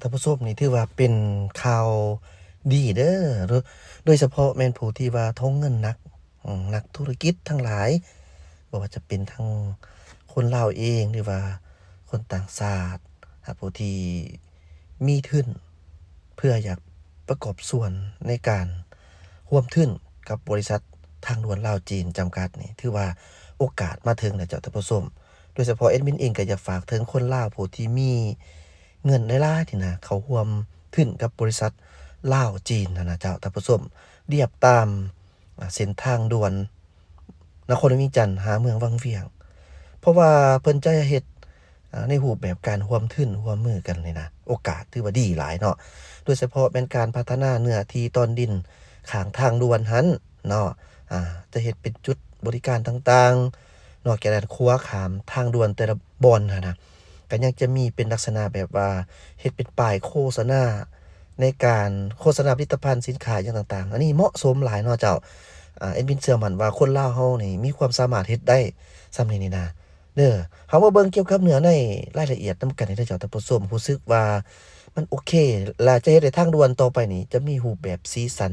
ທ່ານຜູ້ຊົມ ນີ້ຖືວ່າເປັນຂ່າວດີເດີ ໂດຍ ໂດຍສະເພາະແມ່ນຜູ້ທີ່ວ່າຖົງເງິນໜັກ ອືມ ນັກທຸລະກິດທັງຫຼາຍ ບໍ່ວ່າຈະເປັນທັງຄົນລາວເອງ ຫຼືວ່າຄົນຕ່າງຊາດ ຫາ ຜູ້ທີ່ມີທຶນ ເພື່ອຢາກປະກອບສ່ວນໃນການຮ່ວມທຶນກັບບໍລິສັດທາງດ່ວນລາວ-ຈີນຈຳກັດນີ້ ຖືວ່າໂອກາດມາເຖິງແລ້ວເຈົ້າທ່ານຜູ້ຊົມ. ໂດຍສະເພາະແອດມິນເອງກໍຢາກຝາກເຖິງຄົນລາວຜູ້ທີ່ມີເງິນຫຼາຍໆນີ້ນະ ເຂົ້າຮ່ວມທຶນກັບບໍລິສັດລາວ-ຈີນຫັ້ນນະເຈົ້າທ່ານຜູ້ຊົມ ລຽບຕາມ ອາ ເສັ້ນທາງດ່ວນນະຄອນຫຼວງວຽງຈັນຫາເມືອງວັງວຽງ ເພາະວ່າເພິ່ນຈະເຮັດ ອາ ໃນຮູບແບບການຮ່ວມທຶນຮ່ວມມືກັນນີ້ນະ ໂອກາດຖືວ່າດີຫຼາຍເນາະ ໂດຍສະເພາະແມ່ນການພັດທະນາເນື້ອທີ່ຕອນດິນຂ້າງທາງດ່ວນຫັ້ນເນາະ ອາ ຈະເຮັດເປັນຈຸດບໍລິການຕ່າງໆ ນອກຈາກນັ້ນຂົວຂ້າມທາງດ່ວນແຕ່ລະບ່ອນຫັ້ນນະ ກໍຍັງຈະມີເປັນລັກສະນະແບບວ່າເຮັດເປັນປ້າຍໂຄສະນາ ໃນການໂຄສະນາຜະລິດຕະພັນສິນຄ້າຫຍັງຕ່າງໆ ອັນນີ້ເໝາະສົມຫຼາຍເນາະເຈົ້າ. ອາ ແອດມິນເຊື່ອໝັ້ນວ່າຄົນລາວເຮົານີ້ມີຄວາມສາມາດເຮັດໄດ້ສ່ຳນີ້ນີ້ນະ ເດີ. ເຮົາມາເບິ່ງກ່ຽວກັບເນື້ອໃນລາຍລະອຽດນຳກັນເດີເຈົ້າທ່ານຜູ້ຊົມ ຮູ້ສຶກວ່າມັນໂອເຄ ແລະ ຈະເຮັດໃຫ້ທາງດ່ວນຕໍ່ໄປນີ້ຈະມີຮູບແບບສີສັນ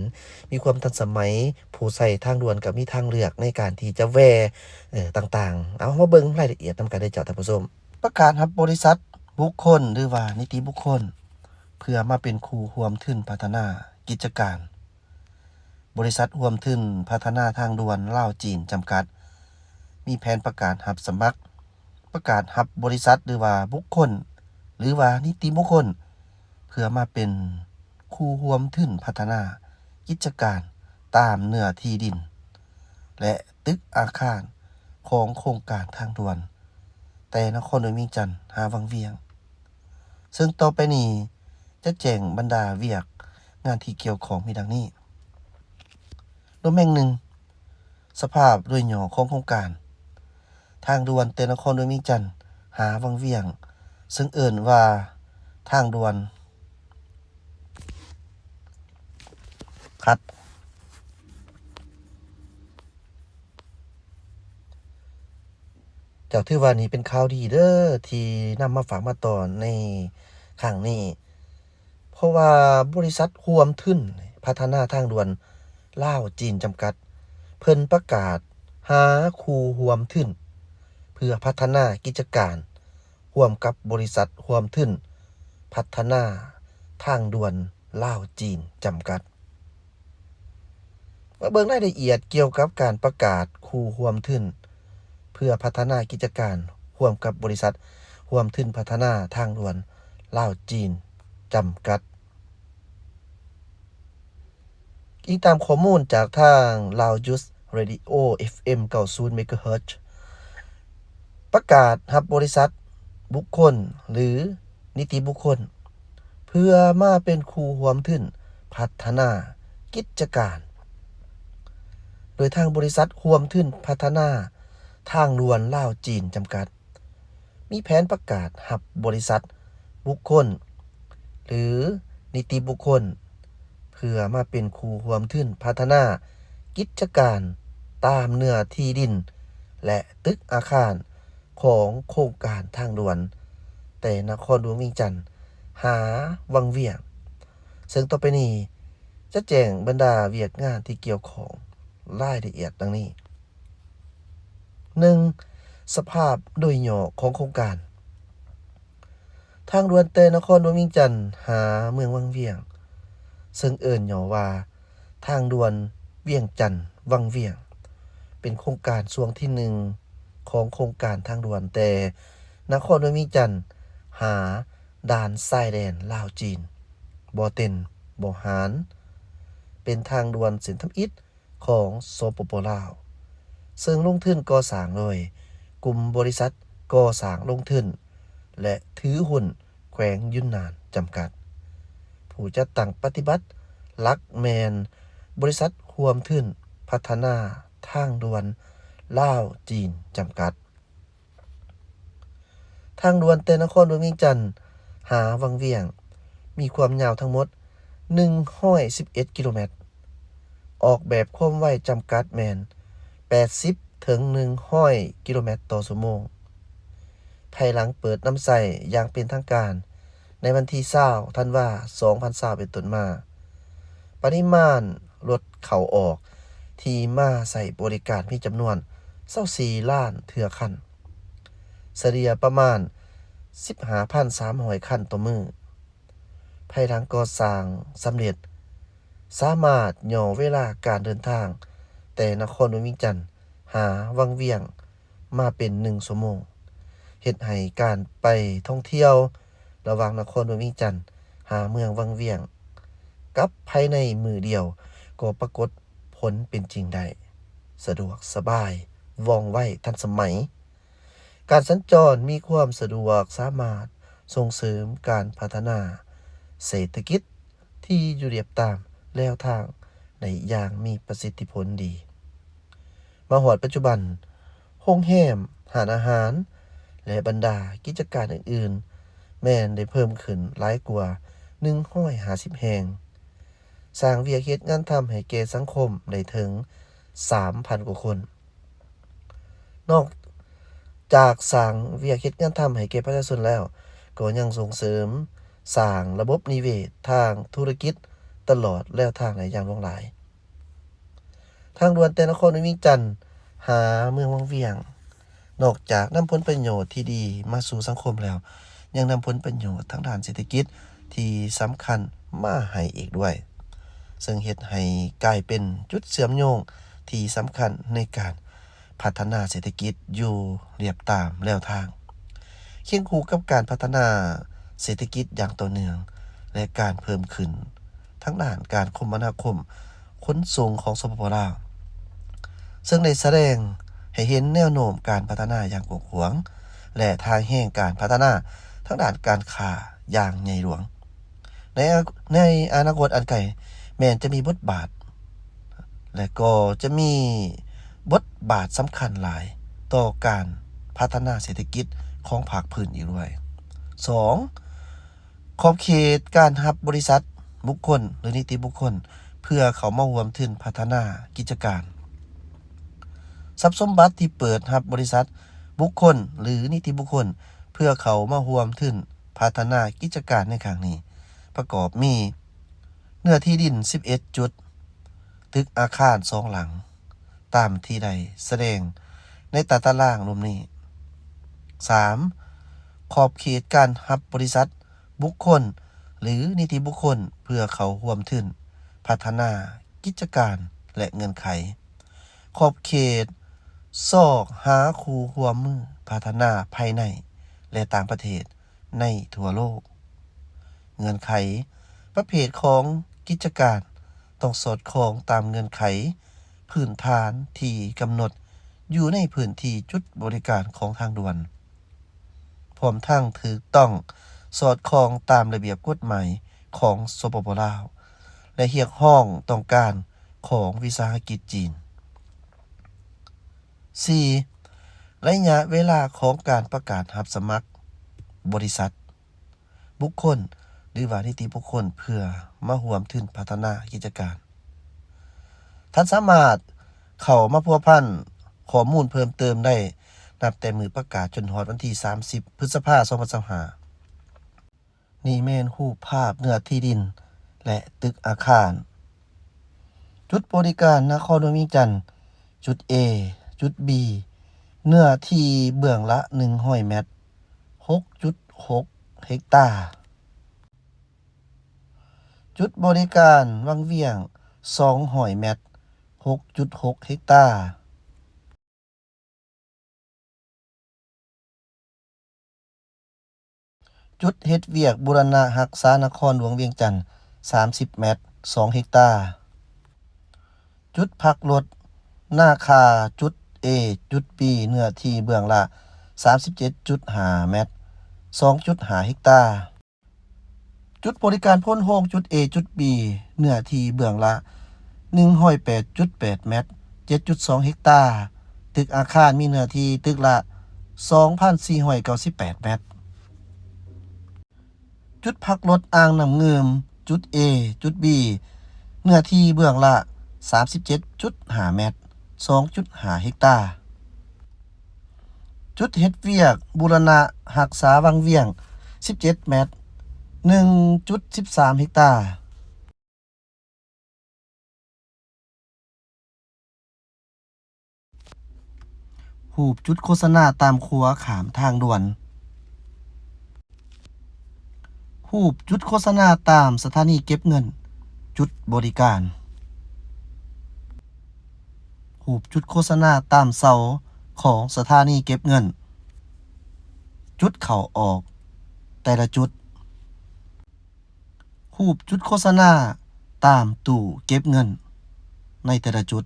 ມີຄວາມທັນສະໄໝ ຜູ້ໃຊ້ທາງດ່ວນກໍມີທາງເລືອກໃນການທີ່ຈະແວ່ ເອີ ຕ່າງໆ. ເອົາ ເຮົາມາເບິ່ງລາຍລະອຽດນຳກັນເດີເຈົ້າທ່ານຜູ້ຊົມ. ປະກາດຮັບບໍລິສັດ, ບຸກຄົນ ຫຼືວ່ານິຕິບຸກຄົນ ເພື່ອມາເປັນຄູ່ຮ່ວມທຶນພັດທະນາກິດຈະການ. ບໍລິສັດຮ່ວມທຶນພັດທະນາທາງດ່ວນລາວ-ຈີນຈຳກັດ ມີແຜນປະກາດຮັບສະໝັກ ປະກາດຮັບບໍລິສັດ ຫຼືວ່າບຸກຄົນ ຫຼືວ່ານິຕິບຸກຄົນ ເພື່ອມາເປັນຄູ່ຮ່ວມທຶນພັດທະນາກິດຈະການຕາມເນື້ອທີ່ດິນ ແລະ ຕຶກອາຄານຂອງໂຄງການທາງດ່ວນ ແຕ່ນະຄອນຫຼວງວຽງຈັນຫາວັງວຽງ. ເຊິ່ງຕໍ່ໄປນີ້ຈະແຈ້ງບັນດາວຽກງານທີ່ກ່ຽວຂ້ອງມີດັ່ງນີ້. ລວມແຫ່ງໜຶ່ງ ສະພາບໂດຍຫຍໍ້ຂອງໂຄງການທາງດ່ວນແຕ່ນະຄອນຫຼວງວຽງຈັນຫາວັງວຽງ ເຊິ່ງເອີ້ນວ່າທາງດ່ວນ ຄັດ ເຈົ້າ ຖືວ່ານີ້ເປັນຂ່າວດີເດີ ທີ່ນຳມາຝາກມາຕ້ອນໃນຄັ້ງນີ້ ເພາະວ່າບໍລິສັດຮ່ວມທຶນພັດທະນາທາງດ່ວນລາວ-ຈີນຈຳກັດ ເພິ່ນປະກາດຫາຄູ່ຮ່ວມທຶນ ເພື່ອພັດທະນາກິດຈະການຮ່ວມກັບບໍລິສັດຮ່ວມທຶນພັດທະນາທາງດ່ວນລາວ-ຈີນຈຳກັດ. ມາເບິ່ງລາຍລະອຽດກ່ຽວກັບການປະກາດຄູ່ຮ່ວມທຶນ ເພື່ອພັດທະນາກິດຈະການຮ່ວມກັບບໍລິສັດຮ່ວມທຶນພັດທະນາທາງດ່ວນລາວ-ຈີນຈຳກັດ. ອີງຕາມຂໍ້ມູນຈາກທາງ Loud Youth Radio ເອຟເອັມ ເກົ້າສິບ Megahertz ປະກາດຮັບບໍລິສັດ, ບຸກຄົນ ຫຼື ນິຕິບຸກຄົນ ເພື່ອມາເປັນຄູ່ຮ່ວມທຶນພັດທະນາກິດຈະການ ໂດຍທາງບໍລິສັດຮ່ວມທຶນພັດທະນາທາງດ່ວນລາວ-ຈີນຈຳກັດ ມີແຜນປະກາດຮັບບໍລິສັດ, ບຸກຄົນ ຫຼື ນິຕິບຸກຄົນ ເພື່ອມາເປັນຄູ່ຮ່ວມທຶນພັດທະນາກິດຈະການຕາມເນື້ອທີ່ດິນ ແລະ ຕຶກອາຄານ ຂອງໂຄງການທາງດ່ວນ ແຕ່ນະຄອນຫຼວງວຽງຈັນຫາວັງວຽງ ເຊິ່ງຕໍ່ໄປນີ້ຈະແຈ້ງບັນດາວຽກງານທີ່ກ່ຽວຂ້ອງລາຍລະອຽດດັ່ງນີ້. ໜຶ່ງ ສະພາບໂດຍຫຍໍ້ຂອງໂຄງການ. ທາງດ່ວນແຕ່ນະຄອນຫຼວງວຽງຈັນຫາເມືອງວັງວຽງ ເຊິ່ງເອີ້ນຫຍໍ້ວ່າ ທາງດ່ວນວຽງຈັນວັງວຽງ ເປັນໂຄງການຊ່ວງທີໜຶ່ງຂອງໂຄງການທາງດ່ວນແຕ່ນະຄອນຫຼວງວຽງຈັນຫາດ່ານຊາຍແດນລາວ-ຈີນ ບໍ່ເຕັນ ບໍ່ຫານ ເປັນທາງດ່ວນເສັ້ນທຳອິດຂອງ ສປປ ລາວ ເຊິ່ງລົງທຶນກໍ່ສ້າງໂດຍກຸ່ມບໍລິສັດກໍ່ສ້າງລົງທຶນ ແລະ ຖືຫຸ້ນ ແຂວງຢຸນນານຈຳກັດ. ຜູ້ຈັດຕັ້ງປະຕິບັດຫຼັກແມ່ນບໍລິສັດຮ່ວມທຶນພັດທະນາທາງດ່ວນລາວ-ຈີນຈຳກັດ. ທາງດ່ວນແຕ່ນະຄອນຫຼວງວຽງຈັນຫາວັງວຽງ ມີຄວາມຍາວທັງໝົດໜຶ່ງຮ້ອຍສິບເອັດກິໂລແມັດ. ອອກແບບຄວາມໄວຈຳກັດແມ່ນແປດສິບເຖິງໜຶ່ງຮ້ອຍກິໂລແມັດຕໍ່ຊົ່ວໂມງ. ພາຍຫຼັງເປີດນຳໃຊ້ຢ່າງເປັນທາງການ ໃນວັນທີຊາວ ທັນວາ ສອງພັນຊາວ ເປັນຕົ້ນມາ, ປະລິມານລົດເຂົ້າອອກທີ່ມາໃຊ້ບໍລິການມີຈຳນວນຊາວສີ່ລ້ານເທື່ອຄັນ, ສະເລ່ຍປະມານສິບຫ້າພັນສາມຮ້ອຍຄັນຕໍ່ມື້. ພາຍຫຼັງກໍ່ສ້າງສຳເລັດ, ສາມາດຫຍໍ້ເວລາການເດີນທາງແຕ່ນະຄອນຫຼວງວຽງຈັນຫາວັງວຽງມາເປັນໜຶ່ງຊົ່ວໂມງ, ເຮັດໃຫ້ການໄປທ່ອງທ່ຽວລະຫວ່າງນະຄອນຫຼວງວຽງຈັນຫາເມືອງວັງວຽງ ກັບພາຍໃນມື້ດຽວກໍປາກົດຜົນເປັນຈິງໄດ້, ສະດວກສະບາຍ, ວ່ອງໄວ, ທັນສະໄໝ. ການສັນຈອນມີຄວາມສະດວກ, ສາມາດສົ່ງເສີມການພັດທະນາເສດຖະກິດທີ່ຢູ່ລຽບຕາມແລວທາງໄດ້ຢ່າງມີປະສິດທິຜົນດີ. ມາຮອດປັດຈຸບັນ, ໂຮງແຮມ, ຮ້ານອາຫານ ແລະ ບັນດາກິດຈະການອື່ນໆ ແມ່ນໄດ້ເພີ່ມຂຶ້ນຫຼາຍກວ່າໜຶ່ງຮ້ອຍຫ້າສິບແຫ່ງ, ສ້າງວຽກເຮັດງານທຳໃຫ້ແກ່ສັງຄົມໄດ້ເຖິງສາມພັນກວ່າຄົນ. ນອກຈາກສ້າງວຽກເຮັດງານທຳໃຫ້ແກ່ປະຊາຊົນແລ້ວ, ກໍຍັງສົ່ງເສີມສ້າງລະບົບນິເວດທາງທຸລະກິດຕະຫຼອດແລວທາງໄດ້ຢ່າງຫຼວງຫຼາຍ. ທາງດ່ວນແຕ່ນະຄອນຫຼວງວຽງຈັນຫາເມືອງວັງວຽງ, ນອກຈາກນຳຜົນປະໂຫຍດທີ່ດີມາສູ່ສັງຄົມແລ້ວ, ຍັງນຳຜົນປະໂຫຍດທາງດ້ານເສດຖະກິດທີ່ສຳຄັນມາໃຫ້ອີກດ້ວຍ, ເຊິ່ງເຮັດໃຫ້ກາຍເປັນຈຸດເຊື່ອມໂຍງທີ່ສຳຄັນໃນການພັດທະນາເສດຖະກິດຢູ່ລຽບຕາມແລວທາງ. ຄຽງຄູ່ກັບການພັດທະນາເສດຖະກິດຢ່າງຕໍ່ເນື່ອງ ແລະ ການເພີ່ມຂຶ້ນທາງດ້ານການຄົມມະນາຄົມຂົນສົ່ງຂອງ ສປປ ລາວ, ເຊິ່ງໄດ້ສະແດງໃຫ້ເຫັນແນວໂນ້ມການພັດທະນາຢ່າງກວ້າງຂວາງ ແລະ ທ່າແຮງການພັດທະນາທາງດ້ານການຄ້າຢ່າງໃຫຍ່ຫຼວງ. ໃນ ໃນອະນາຄົດອັນໃກ້ ແມ່ນຈະມີບົດບາດ ແລະ ກໍຈະມີບົດບາດສຳຄັນຫຼາຍຕໍ່ການພັດທະນາເສດຖະກິດຂອງພາກພື້ນອີກດ້ວຍ. ສອງ, ຂອບເຂດການຮັບບໍລິສັດ, ບຸກຄົນ ຫຼື ນິຕິບຸກຄົນ ເພື່ອເຂົ້າມາຮ່ວມທຶນພັດທະນາກິດຈະການ. ຊັບສົມບັດທີ່ເປີດຮັບບໍລິສັດ, ບຸກຄົນ ຫຼື ນິຕິບຸກຄົນ ເພື່ອເຂົ້າມາຮ່ວມທຶນພັດທະນາກິດຈະການໃນຄັ້ງນີ້ ປະກອບມີ ເນື້ອທີ່ດິນສິບເອັດຈຸດ, ຕຶກອາຄານສອງຫຼັງ ຕາມທີ່ໄດ້ສະແດງໃນຕາຕະລາງລຸ່ມນີ້. ສາມ, ຂອບເຂດການຮັບບໍລິສັດ, ບຸກຄົນ ຫຼື ນິຕິບຸກຄົນ ເພື່ອເຂົ້າຮ່ວມທຶນພັດທະນາກິດຈະການ ແລະ ເງື່ອນໄຂ. ຂອບເຂດຊອກຫາຄູ່ຮ່ວມມືພັດທະນາພາຍໃນ ແລະ ຕ່າງປະເທດໃນທົ່ວໂລກ. ເງື່ອນໄຂ, ປະເພດຂອງກິດຈະການຕ້ອງສອດຄ່ອງຕາມເງື່ອນໄຂພື້ນຖານທີ່ກຳນົດຢູ່ໃນພື້ນທີ່ຈຸດບໍລິການຂອງທາງດ່ວນ, ພ້ອມທັງຖືກຕ້ອງສອດຄ່ອງຕາມລະບຽບກົດໝາຍຂອງ ສປປ ລາວ ແລະ ຮຽກຮ້ອງຕ້ອງການຂອງວິສາຫະກິດຈີນ. ສີ່, ໄລຍະເວລາຂອງການປະກາດຮັບສະໝັກບໍລິສັດ, ບຸກຄົນ ຫຼືວ່ານິຕິບຸກຄົນ ເພື່ອມາຮ່ວມທຶນພັດທະນາກິດຈະການ. ທ່ານສາມາດເຂົ້າມາພົວພັນຂໍ້ມູນເພີ່ມເຕີມໄດ້ ນັບແຕ່ມື້ປະກາດຈົນຮອດວັນທີສາມສິບ ພຶດສະພາ ສອງພັນຊາວຫ້າ. ນີ້ແມ່ນຮູບພາບເນື້ອທີ່ດິນ ແລະ ຕຶກອາຄານ. ຈຸດບໍລິການນະຄອນຫຼວງວຽງຈັນ, ຈຸດ A, ຈຸດ B, ເນື້ອທີ່ເບື້ອງລະໜຶ່ງຮ້ອຍແມັດ, ຫົກຈຸດຫົກເຮັກຕາ. ຈຸດບໍລິການວັງວຽງ, ສອງຮ້ອຍແມັດ, ຫົກຈຸດຫົກເຮັກຕາ. ຈຸດເຮັດວຽກບູລະນະຮັກສານະຄອນຫຼວງວຽງຈັນ ສາມສິບແມັດ, ສອງເຮັກຕາ. ຈຸດພັກລົດນາຄາ, ຈຸດ A, ຈຸດ B, ເນື້ອທີ່ເບື້ອງລະ ສາມສິບເຈັດຈຸດຫ້າແມັດ, ສອງຈຸດຫ້າເຮັກຕາ. ຈຸດບໍລິການໂພນໂຮງ, ຈຸດ A, ຈຸດ B, ເນື້ອທີ່ເບື້ອງລະ ໜຶ່ງຮ້ອຍແປດຈຸດແປດແມັດ, ເຈັດຈຸດສອງເຮັກຕາ. ຕຶກອາຄານມີເນື້ອທີ່ຕຶກລະ ສອງພັນສີ່ຮ້ອຍເກົ້າສິບແປດແມັດ. ຈຸດພັກລົດອ່າງນ້ຳງື່ມ, ຈຸດ A, ຈຸດ B, ເນື້ອທີ່ເບື້ອງລະ ສາມສິບເຈັດຈຸດຫ້າແມັດ, ສອງຈຸດຫ້າເຮັກຕາ. ຈຸດເຮັດວຽກບູລະນະຮັກສາວັງວຽງ ສິບເຈັດແມັດ, ໜຶ່ງຈຸດສິບສາມເຮັກຕາ. ຮູບຈຸດໂຄສະນາຕາມຂົວຂ້າມທາງດ່ວນ. ຮູບຈຸດໂຄສະນາຕາມສະຖານີເກັບເງິນ, ຈຸດບໍລິການ. ຮູບຈຸດໂຄສະນາຕາມເສົາຂອງສະຖານີເກັບເງິນ, ຈຸດເຂົ້າອອກແຕ່ລະຈຸດ. ຮູບຈຸດໂຄສະນາຕາມຕູ້ເກັບເງິນໃນແຕ່ລະຈຸດ.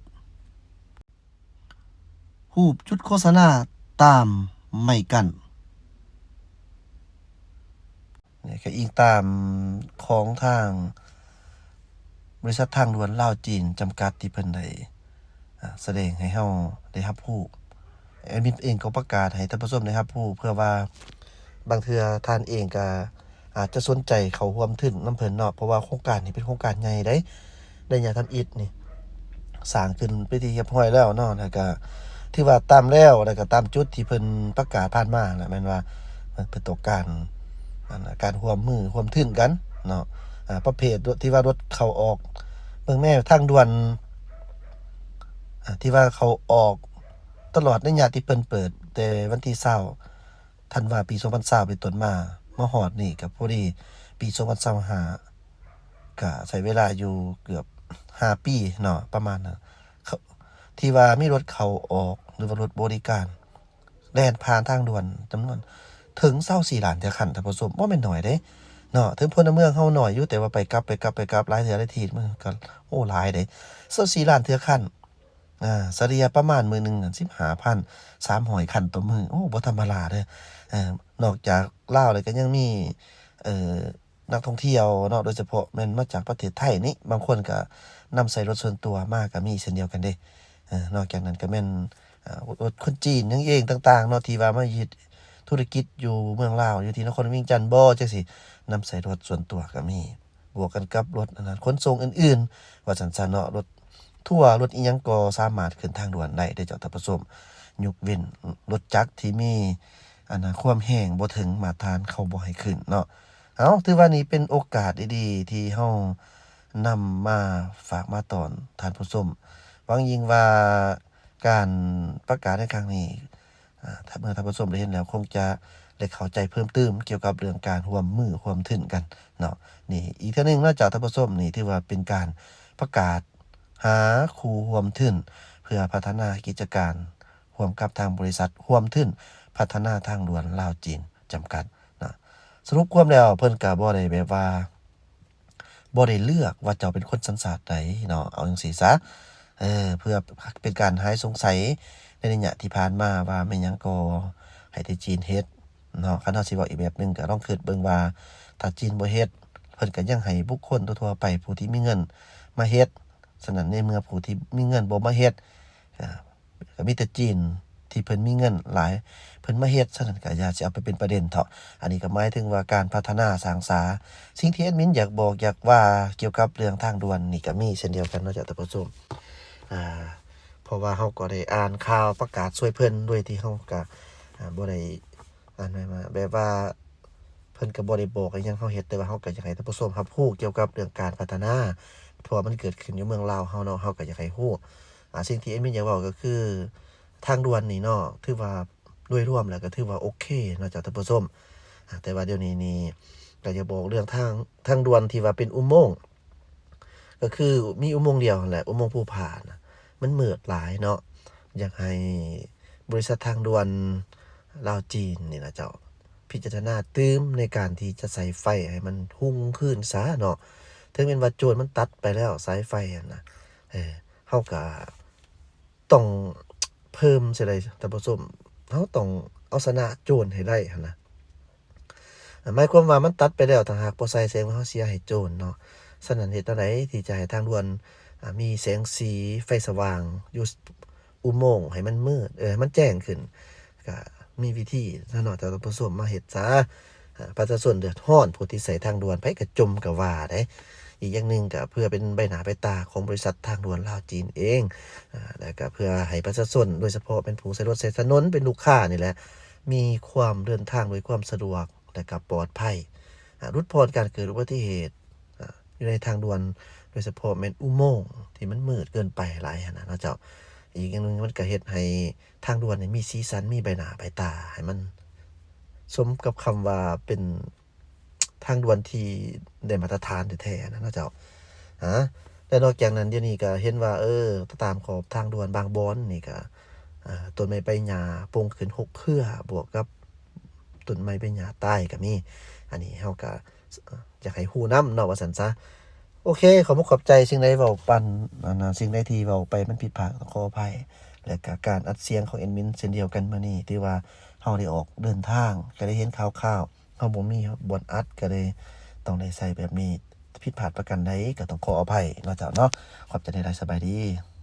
ຮູບຈຸດໂຄສະນາຕາມໄມ້ກັ້ນ. ນີ້ກໍອີງຕາມຂອງທາງບໍລິສັດທາງດ່ວນລາວຈີນຈຳກັດທີ່ເພິ່ນໄດ້ ອາ ສະແດງໃຫ້ເຮົາໄດ້ຮັບຮູ້. ແອດມິນເອງກໍປະກາດໃຫ້ທ່ານຜູ້ຊົມໄດ້ຮັບຮູ້ ເພື່ອວ່າບາງເທື່ອທ່ານເອງກໍອາດຈະສົນໃຈເຂົ້າຮ່ວມທຶນນຳເພິ່ນເນາະ, ເພາະວ່າໂຄງການນີ້ເປັນໂຄງການໃຫຍ່ເດ້. ໄລຍະທຳອິດນີ້ສ້າງຂຶ້ນເປັນທີ່ຮຽບຮ້ອຍແລ້ວເນາະ, ແລ້ວກໍຖືວ່າຕາມແລ້ວ ແລ້ວກໍຕາມຈຸດທີ່ເພິ່ນປະກາດຜ່ານມານະ ແມ່ນວ່າເພິ່ນຕ້ອງການ ອັນ ການຮ່ວມມືຮ່ວມທຶນກັນເນາະ. ອາ ປະເພດທີ່ວ່າລົດເຂົ້າອອກ ເບິ່ງແນ່ ທາງດ່ວນ ອາ ທີ່ວ່າເຂົ້າອອກຕະຫຼອດໄລຍະທີ່ເພິ່ນເປີດ ແຕ່ວັນທີຊາວ ທັນວາ ປີສອງພັນຊາວ ເປັນຕົ້ນມາ ມາຮອດນີ້ກໍພໍດີປີສອງພັນຊາວຫ້າ ກໍໃຊ້ເວລາຢູ່ເກືອບຫ້າປີເນາະ ປະມານນັ້ນ ເຂົາ ທີ່ວ່າມີລົດເຂົ້າອອກ ຫຼືວ່າລົດບໍລິການແລ່ນຜ່ານທາງດ່ວນຈຳນວນເຖິງຊາວສີ່ລ້ານເທື່ອຄັນ ທ່ານຜູ້ຊົມ, ບໍ່ແມ່ນໜ້ອຍເດ້ເນາະ. ເຖິງພົນລະເມືອງເຮົາໜ້ອຍຢູ່ ແຕ່ວ່າໄປກັບ ໄປກັບ ໄປກັບ ຫຼາຍເທື່ອຫຼາຍທີ ມັນກໍ ໂອ້ ຫຼາຍເດ້. ຊາວສີ່ລ້ານເທື່ອຄັນ ອາ ສະເລ່ຍປະມານມື້ໜຶ່ງນັ້ນ ສິບຫ້າພັນສາມຮ້ອຍຄັນຕໍ່ມື້. ໂອ້ ບໍ່ທຳມະດາເດີ. ເອີ ນອກຈາກລາວແລ້ວກໍຍັງມີ ເອີ ນັກທ່ອງທ່ຽວເນາະ, ໂດຍສະເພາະແມ່ນມາຈາກປະເທດໄທນີ້, ບາງຄົນກໍນຳໃຊ້ລົດສ່ວນຕົວມາກໍມີເຊັ່ນດຽວກັນເດ້. ເອີ ນອກຈາກນັ້ນກໍແມ່ນ ອາ ລົດຄົນຈີນຫຍັງເອງຕ່າງໆເນາະ ທີ່ວ່າມາເຮັດທຸລະກິດຢູ່ເມືອງລາວ ຢູ່ທີ່ນະຄອນຫຼວງວຽງຈັນບໍ ຈັ່ງຊີ້ ນຳໃຊ້ລົດສ່ວນຕົວກໍມີ. ບວກກັນກັບລົດອັນນັ້ນ ຂົນສົ່ງອື່ນໆ ວ່າຊັ້ນຊະເນາະ, ລົດທົວ ລົດອີ່ຫຍັງກໍສາມາດຂຶ້ນທາງດ່ວນໄດ້ເດ້ເຈົ້າທ່ານຜູ້ຊົມ, ຍົກເວັ້ນລົດຈັກທີ່ມີອັນນະ ຄວາມແຮງບໍ່ເຖິງມາດຕະຖານ ເຂົາບໍ່ໃຫ້ຂຶ້ນເນາະ. ເອົາ ຖືວ່ານີ້ເປັນໂອກາດດີໆ ທີ່ເຮົານຳມາຝາກມາຕ້ອນທ່ານຜູ້ຊົມ. ຫວັງຍິ່ງວ່າການປະກາດໃນຄັ້ງນີ້ ອາ ຖ້າເມື່ອທ່ານຜູ້ຊົມໄດ້ເຫັນແລ້ວ ຄົງຈະໄດ້ເຂົ້າໃຈເພີ່ມຕື່ມກ່ຽວກັບເລື່ອງການຮ່ວມມືຮ່ວມທຶນກັນເນາະ. ນີ້ອີກເທື່ອໜຶ່ງເນາະເຈົ້າທ່ານຜູ້ຊົມ, ນີ້ຖືວ່າເປັນການປະກາດຫາຄູ່ຮ່ວມທຶນ ເພື່ອພັດທະນາກິດຈະການຮ່ວມກັບທາງບໍລິສັດຮ່ວມທຶນພັດທະນາທາງດ່ວນລາວຈີນຈຳກັດເນາະ. ສະຫຼຸບຄວາມແລ້ວ ເພິ່ນກະບໍ່ໄດ້ແບບວ່າ ບໍ່ໄດ້ເລືອກວ່າເຈົ້າເປັນຄົນສັນຊາດໃດເນາະ, ເອົາຈັ່ງຊີ້ຊະ ເອີ ເພື່ອເປັນການຫາຍສົງໄສໃນໄລຍະທີ່ຜ່ານມາວ່າແມ່ນຫຍັງກໍໃຫ້ແຕ່ຈີນເຮັດເນາະ. ຄັນເຮົາຊິເວົ້າອີກແບບໜຶ່ງ ກໍລອງຄິດເບິ່ງວ່າ ຖ້າຈີນບໍ່ເຮັດ ເພິ່ນກໍຍັງໃຫ້ບຸກຄົນທົ່ວໆໄປ ຜູ້ທີ່ມີເງິນມາເຮັດ. ສະນັ້ນ ໃນເມື່ອຜູ້ທີ່ມີເງິນບໍ່ມາເຮັດ ກໍ ກໍມີແຕ່ຈີນທີ່ເພິ່ນມີເງິນຫຼາຍ ເພິ່ນມາເຮັດ, ສະນັ້ນກໍຢ່າຊິເອົາໄປເປັນປະເດັນເຖາະ. ອັນນີ້ກໍໝາຍເຖິງວ່າການພັດທະນາສ້າງສາ. ສິ່ງທີ່ແອດມິນຢາກບອກຢາກວ່າກ່ຽວກັບເລື່ອງທາງດ່ວນນີ້ກໍມີເຊັ່ນດຽວກັນເນາະເຈົ້າທ່ານຜູ້ຊົມ. ອາ ເພາະວ່າເຮົາກໍໄດ້ອ່ານຂ່າວປະກາດຊ່ວຍເພິ່ນ ໂດຍທີ່ເຮົາກໍ ອາ ບໍ່ໄດ້ ອັນນັ້ນວ່າ ແບບວ່າເພິ່ນກໍບໍ່ໄດ້ບອກອີ່ຫຍັງເຮົາເຮັດ, ແຕ່ວ່າເຮົາກໍຢາກໃຫ້ທ່ານຜູ້ຊົມຮັບຮູ້ກ່ຽວກັບເລື່ອງການພັດທະນາ ເພາະວ່າມັນເກີດຂຶ້ນຢູ່ເມືອງລາວເຮົາເນາະ, ເຮົາກໍຢາກໃຫ້ຮູ້. ອາ ສິ່ງທີ່ແອດມິນຢາກເວົ້າກໍຄື ທາງດ່ວນນີ້ເນາະ ຖືວ່າໂດຍລວມແລ້ວກໍຖືວ່າໂອເຄເນາະເຈົ້າທ່ານຜູ້ຊົມ. ອາ ແຕ່ວ່າດຽວນີ້ນີ້ ກໍຢາກບອກເລື່ອງທາງ ທາງດ່ວນທີ່ວ່າເປັນອຸໂມງ ກໍຄືມີອຸໂມງດຽວຫັ້ນແຫຼະ ອຸໂມງພູຜານະ ມັນມືດຫຼາຍເນາະ. ຢາກໃຫ້ບໍລິສັດທາງດ່ວນລາວຈີນນີ້ນະເຈົ້າ ພິຈາລະນາຕື່ມໃນການທີ່ຈະໃສ່ໄຟໃຫ້ມັນຮຸ່ງຄືນຊະເນາະ. ເຖິງແມ່ນວ່າໂຈນມັນຕັດໄປແລ້ວສາຍໄຟຫັ້ນນະ ເອີ ເຮົາກະ ຕ້ອງເພີ່ມໃສ່ໄດ້ທ່ານຜູ້ຊົມ, ເຮົາຕ້ອງເອົາຊະນະໂຈນໃຫ້ໄດ້ຫັ້ນນະ. ໝາຍຄວາມວ່າມັນຕັດໄປແລ້ວ ຖ້າຫາກບໍ່ໃສ່ແສງ ເຮົາເສຍໃຫ້ໂຈນເນາະ. ສະນັ້ນ ເຮັດແນວໃດທີ່ຈະໃຫ້ທາງດ່ວນ ອາ ມີແສງສີໄຟສະຫວ່າງຢູ່ອຸໂມງໃຫ້ມັນມືດ ເອີ ໃຫ້ມັນແຈ້ງຂຶ້ນ? ກະມີວິທີຊະເນາະ ທ່ານຜູ້ຊົມ ມາເຮັດຊະ. ອາ ປະຊາຊົນເດືອດຮ້ອນ ຜູ້ທີ່ໃຊ້ທາງດ່ວນ ໃຜກະຈົ່ມກະວ່າເດ້. ອີກຢ່າງໜຶ່ງກະເພື່ອເປັນໃບໜ້າໃບຕາຂອງບໍລິສັດທາງດ່ວນລາວຈີນເອງ ອາ ແລະກະເພື່ອໃຫ້ປະຊາຊົນ ໂດຍສະເພາະແມ່ນຜູ້ໃຊ້ລົດໃຊ້ຖະໜົນ ເປັນລູກຄ້ານີ້ແຫຼະ ມີຄວາມເດີນທາງດ້ວຍຄວາມສະດວກ ແລະກະປອດໄພ. ອາ ຫຼຸດຜ່ອນການເກີດອຸບັດຕິເຫດ ອາ ຢູ່ໃນທາງດ່ວນ ໂດຍສະເພາະແມ່ນອຸໂມງທີ່ມັນມືດເກີນໄປຫຼາຍຫັ້ນນະເນາະເຈົ້າ. ອີກຢ່າງໜຶ່ງ ມັນກໍເຮັດໃຫ້ທາງດ່ວນນີ້ມີສີສັນ ມີໃບໜ້າໃບຕາ ໃຫ້ມັນສົມກັບຄຳວ່າເປັນທາງດ່ວນທີ່ໄດ້ມາດຕະຖານແທ້ໆນະເນາະເຈົ້າ. ອາ ແລະນອກຈາກນັ້ນ ດຽວນີ້ກໍເຫັນວ່າ ເອີ ຕາມຂອບທາງດ່ວນບາງບ່ອນນີ້ກໍ ອາ ຕົ້ນໄມ້ໃບຫຍ້າປົງຂຶ້ນຫົກເຄືອ ບວກກັບຕົ້ນໄມ້ໃບຫຍ້າຕາຍກໍມີ. ອັນນີ້ເຮົາກໍ ຢາກໃຫ້ຮູ້ນຳເນາະ ວ່າຊັ້ນຊະ. ໂອເຄ ຂໍຂອບໃຈ ສິ່ງໃດເວົ້າປັນ ອັນ ສິ່ງໃດທີ່ເວົ້າໄປມັນຜິດພາດ ຕ້ອງຂໍອະໄພ ແລະກະການອັດສຽງຂອງແອດມິນເຊັ່ນດຽວກັນມື້ນີ້ ຖືວ່າເຮົາໄດ້ອອກເດີນທາງ ກໍໄດ້ເຫັນຂ່າວໆ ເຮົາບໍ່ມີບ່ອນອັດ ກໍເລີຍຕ້ອງໄດ້ໃຊ້ແບບນີ້. ຜິດພາດປະການໃດກໍຕ້ອງຂໍອະໄພເນາະເຈົ້າເນາະ. ຂອບໃຈຫຼາຍໆ ສະບາຍດີ.